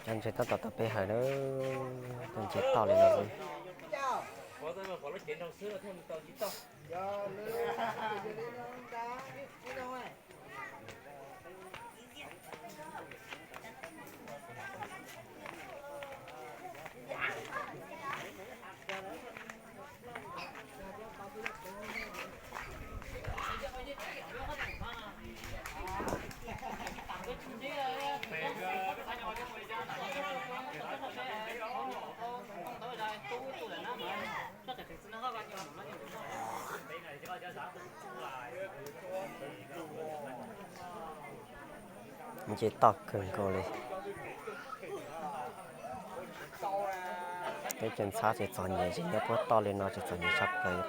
Cov ntses tab tom tau peb hawm na, cov ntses toj li no xwb. Ntses toj kawg nkaus li. Peb cov ntxhab ces txom nyem, tsis nyob puab toj li no ces txom nyem tshaj plaws.